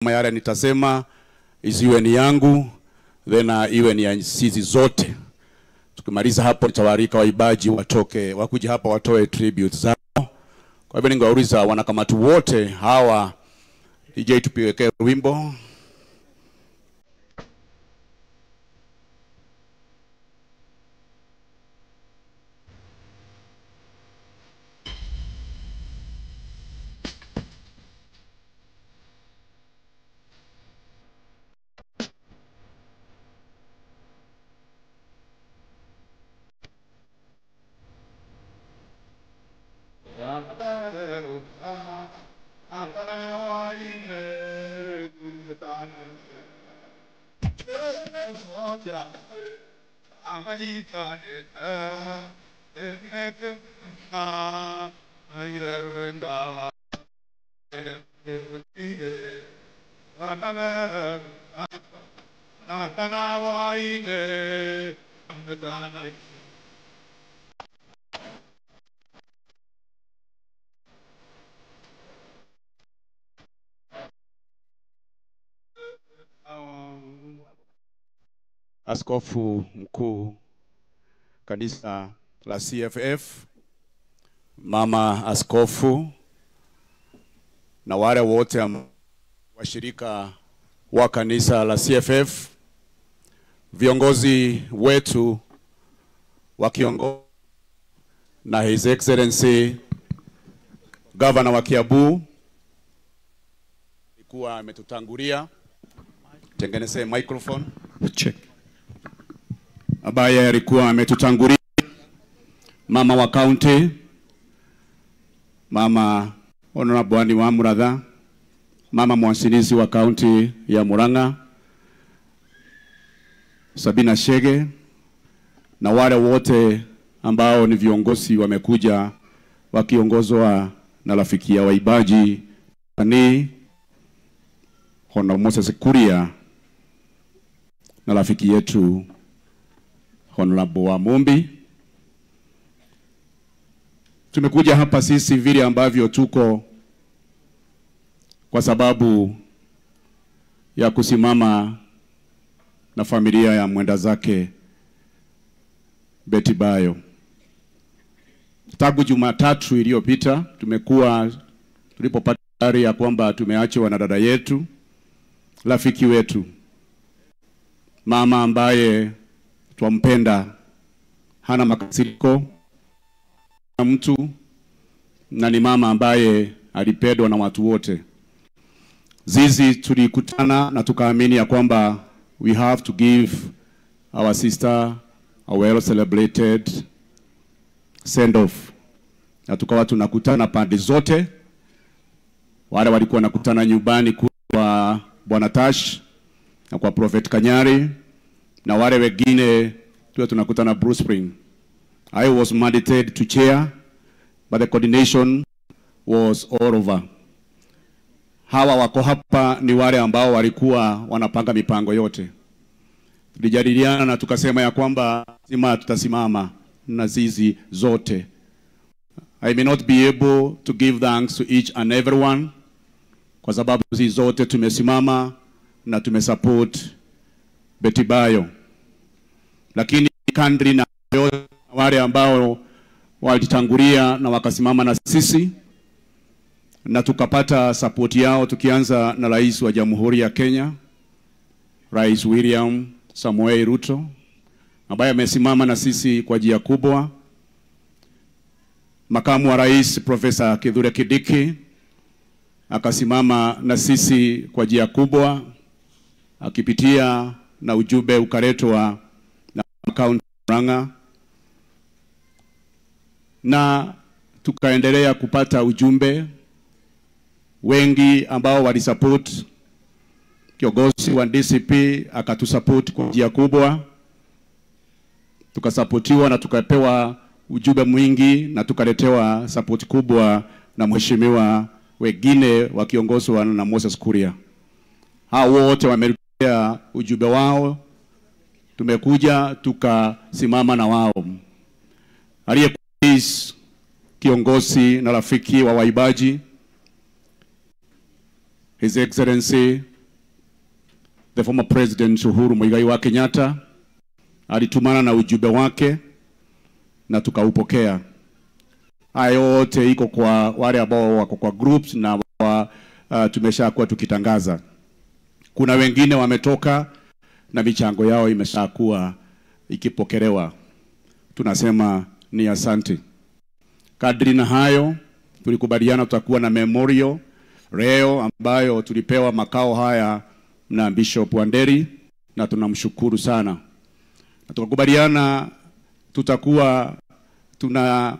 Yale nitasema isiwe ni yangu, then iwe ni ya sisi zote. Tukimaliza hapo nitawaalika waibaji watoke, wakuje hapa watoe tribute zao. Kwa hivyo ningewauliza wanakamati wote hawa, DJ tupiwekee wimbo. Askofu mkuu kanisa la CFF, mama askofu na wale wote washirika wa kanisa la CFF, viongozi wetu wakiongozwa na His Excellency Governor wa Kiambu alikuwa ametutangulia. Tengeneze microphone. Check. Ambaye alikuwa ametutangulia, mama wa county, mama Honorable Anne wa Muratha, mama mwanzilishi wa county ya Murang'a Sabina Shege, na wale wote ambao ni viongozi wamekuja wakiongozwa na rafiki ya waibaji ni Honorable Moses Kuria na rafiki yetu Honorable Wamumbi. Tumekuja hapa sisi vile ambavyo tuko kwa sababu ya kusimama na familia ya mwenda zake Betty Bayo. Tangu Jumatatu iliyopita tumekuwa tulipopata habari ya kwamba tumeachwa na dada yetu, rafiki wetu, mama ambaye twampenda, hana makasiriko na mtu, na ni mama ambaye alipendwa na watu wote. Zizi tulikutana na tukaamini ya kwamba we have to give our sister a well celebrated send off. Na tukawa tunakutana pande zote. Wale walikuwa wanakutana nyumbani kwa Bwana Tash na kwa Prophet Kanyari, na wale wengine tuwe tunakutana Bruce Spring. I was mandated to chair, but the coordination was all over. Hawa wako hapa ni wale ambao walikuwa wanapanga mipango yote. Tulijadiliana na tukasema ya kwamba lazima tutasimama na zizi zote. I may not be able to give thanks to each and everyone kwa sababu zizi zote tumesimama na tumesupport Betty Bayo. Lakini kandri na wale ambao walitangulia na wakasimama na sisi na tukapata support yao, tukianza na Rais wa Jamhuri ya Kenya, Rais William Samoei Ruto, ambaye amesimama na sisi kwa njia kubwa. Makamu wa Rais Profesa Kithure Kindiki akasimama na sisi kwa njia kubwa, akipitia na ujumbe ukaletwa na kaunti Murang'a, na tukaendelea kupata ujumbe wengi ambao walisupport. Kiongozi wa DCP akatusupport kwa njia kubwa, tukasupportiwa na tukapewa ujumbe mwingi na tukaletewa support kubwa na mheshimiwa wengine wakiongozwa na Moses Kuria. Hao wote wamerudia ujumbe wao, tumekuja tukasimama na wao. Aliyekuwa kiongozi na rafiki wa waibaji His Excellency the former President Uhuru Muigai wa Kenyatta alitumana na ujumbe wake na tukaupokea. Haya yote iko kwa wale ambao wako kwa groups na tumeshakuwa tukitangaza. Kuna wengine wametoka na michango yao imeshakuwa ikipokelewa. Tunasema ni asante. Kadri na hayo tulikubaliana tutakuwa na memorial leo ambayo tulipewa makao haya na Bishop Wanderi, na tunamshukuru sana. Na tukakubaliana tutakuwa tunapea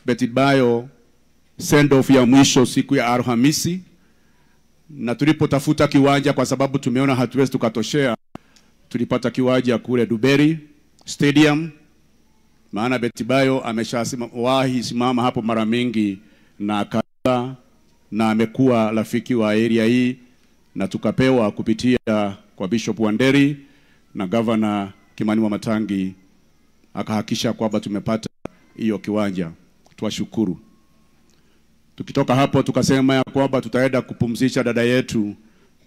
Betty Bayo send off ya mwisho siku ya Alhamisi. Na tulipotafuta kiwanja, kwa sababu tumeona hatuwezi tukatoshea, tulipata kiwanja kule Duberi Stadium, maana Betty Bayo ameshawahi simama hapo mara mingi na akaba na amekuwa rafiki wa area hii, na tukapewa kupitia kwa Bishop Wanderi na Governor Kimani Wamatangi akahakisha kwamba tumepata hiyo kiwanja. Tuwashukuru. Tukitoka hapo tukasema ya kwamba tutaenda kupumzisha dada yetu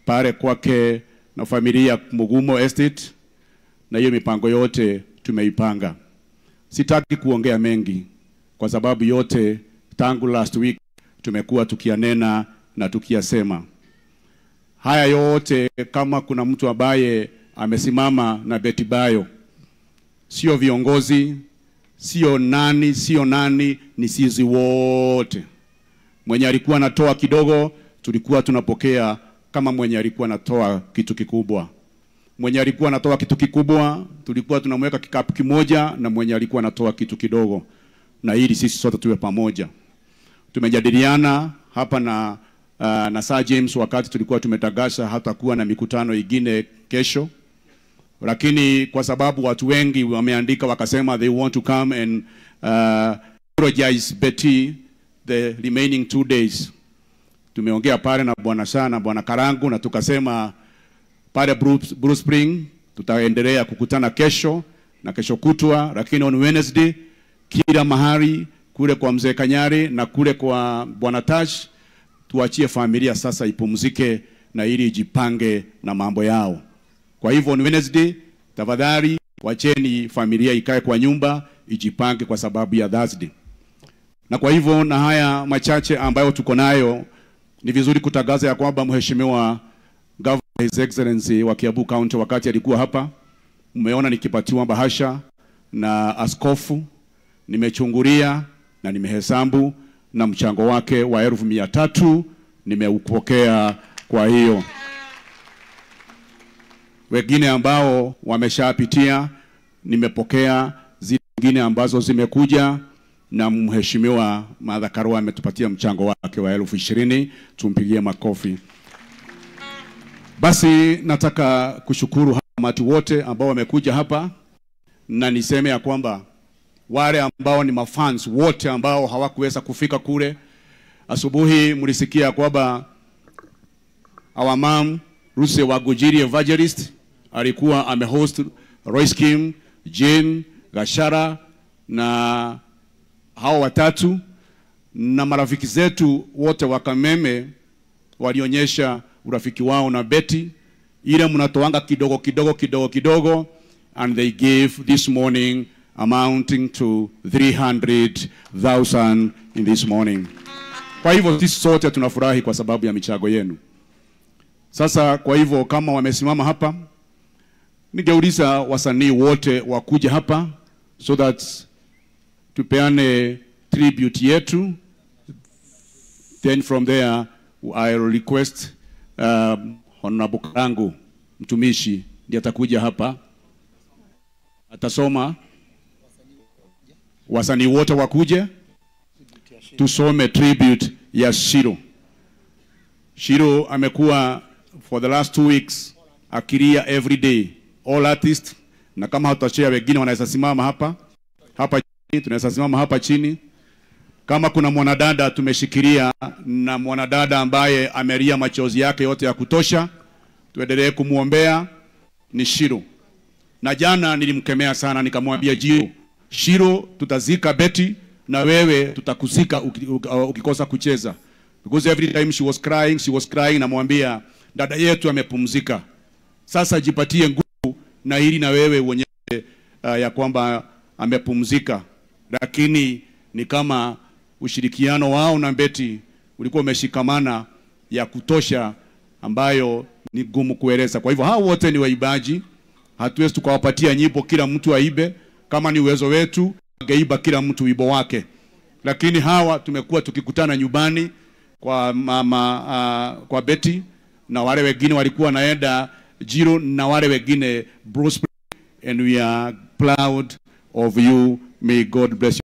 pale kwake na familia Mugumo Estate, na hiyo mipango yote tumeipanga. Sitaki kuongea mengi kwa sababu yote tangu last week tumekuwa tukianena na tukiyasema. Haya yote, kama kuna mtu ambaye amesimama na Betty Bayo, sio viongozi, sio nani, sio nani, ni sisi wote. Mwenye alikuwa anatoa kidogo tulikuwa tunapokea kama mwenye alikuwa anatoa kitu kikubwa. Mwenye alikuwa anatoa kitu kikubwa tulikuwa tunamweka kikapu kimoja na mwenye alikuwa anatoa kitu kidogo, na ili sisi sote tuwe pamoja. Tumejadiliana hapa na Sir James wakati tulikuwa tumetangaza hatakuwa na mikutano ingine kesho, lakini kwa sababu watu wengi wameandika wakasema they want to come and apologize Betty the remaining 2 days. Tumeongea pale na Bwana Sana, Bwana Karangu, na tukasema pale Blue Spring tutaendelea kukutana kesho na kesho kutwa, lakini on Wednesday kila mahali kule kwa Mzee Kanyari na kule kwa Bwana Taj, tuachie familia sasa ipumzike na ili ijipange na mambo yao. Kwa hivyo on Wednesday tafadhali wacheni familia ikae kwa nyumba ijipange kwa sababu ya Thursday. Na kwa hivyo na haya machache ambayo tuko nayo, ni vizuri kutangaza ya kwamba Mheshimiwa Governor His Excellency wa Kiambu County wakati alikuwa hapa, mmeona nikipatiwa bahasha na askofu, nimechungulia na nimehesabu na mchango wake wa 300,000 nimeupokea. Kwa hiyo wengine ambao wameshapitia nimepokea, zile zingine ambazo zimekuja, na Mheshimiwa Martha Karua ametupatia mchango wake wa 20,000, tumpigie makofi. Basi nataka kushukuru watu wote ambao wamekuja hapa, na niseme ya kwamba wale ambao ni mafans wote ambao hawakuweza kufika kule asubuhi, mlisikia kwamba our mom Ruse Wagujiri Evangelist alikuwa amehost Royce Kim, Jane Gashara na hao watatu, na marafiki zetu wote wa Kameme walionyesha urafiki wao na Betty, ile mnatoanga kidogo kidogo kidogo kidogo, and they gave this morning amounting to 300,000 in this morning. Kwa hivyo sisi sote tunafurahi kwa sababu ya michago yenu. Sasa kwa hivyo kama wamesimama hapa, ningeuliza wasanii wote wakuja hapa so that tupeane tribute yetu. Then from there I will request Honorable Karangu mtumishi ndiye atakuja hapa, atasoma, wasanii wote wakuje tusome tribute ya Shiro. Shiro amekuwa for the last 2 weeks akilia every day, all artists, na kama hatutashare wengine wanaweza simama hapa hapa chini, tunaweza simama hapa chini. Kama kuna mwanadada tumeshikilia na mwanadada ambaye amelia machozi yake yote ya kutosha, tuendelee kumuombea ni Shiro. Na jana nilimkemea sana, nikamwambia Jiro, Shiro tutazika Betty na wewe tutakuzika ukikosa kucheza. Because every time she was crying, namwambia Dada yetu amepumzika. Sasa jipatie nguvu na hili na wewe uonyeshe ya kwamba amepumzika. Lakini ni kama ushirikiano wao na Betty ulikuwa umeshikamana ya kutosha, ambayo ni gumu kueleza. Kwa hivyo hao wote ni waibaji. Hatuwezi tukawapatia nyimbo kila mtu aibe. Kama ni uwezo wetu angeiba kila mtu wimbo wake. Lakini hawa tumekuwa tukikutana nyumbani kwa mama, kwa Betty, na wale wengine walikuwa naenda Jiro, na wale wengine Bruce, and we are proud of you. May God bless you.